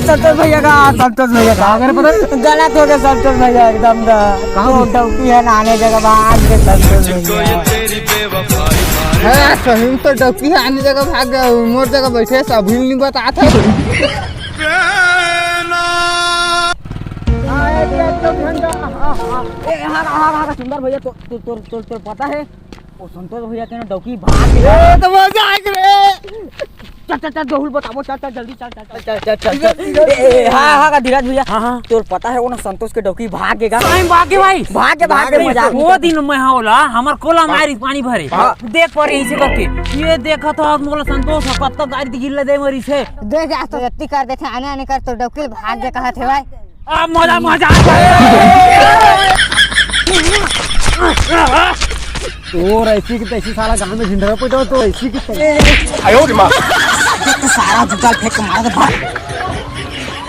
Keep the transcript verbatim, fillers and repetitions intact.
संतोष भैया का, संतोष भैया का। अगर पता गलत हो गया संतोष भैया एकदम का। कहाँ वो हुई? डौकी है ना आने जगह भाग के संतोष भैया। है, सही में तो डौकी है आने जगह भाग गया, मोर जगह बैठे सब ही नहीं बताते। ए, हाँ, हाँ, हाँ, हाँ, सुंदर भैया, तो, तो, तो, तो, तो पता है, वो संतोष भैया के ना डौकी भाग गया। ए, तो मजा आ गया रे। चल, चल, चल, डहुल बताबो, चल, चल, जल्दी चल, चल, चल। चल, चल, चल, चल। ए, ए, हाँ, हाँ, धीरज भैया। हाँ, हाँ। तोर पता है, वो ना संतोष के डौकी भाग गेगा। सही में भाग गे भाई। भाग गे, भाग गे, मजाक नहीं वो करता। दिन मैं हाँ ओला, हमर कोला मारी पानी भरे। हाँ। देख पा रही इसे करके। ये देखा तो आज मोला संतोष ह कत्ता गाड़ी गिल्ला दे मरी से। देख, आज तो जत्ती कर देथे, आने, आने कर तो डौकी भाग गे कहत हे भाई। अब मजा, मजा आ गया। तोर ऐसी की तैसी साला गांव में झिंडरा पे जाओ तो ऐसी की तैसी। आयो रे माँ। देख तो सारा जुगाड़ फेंक के मार दे भाई।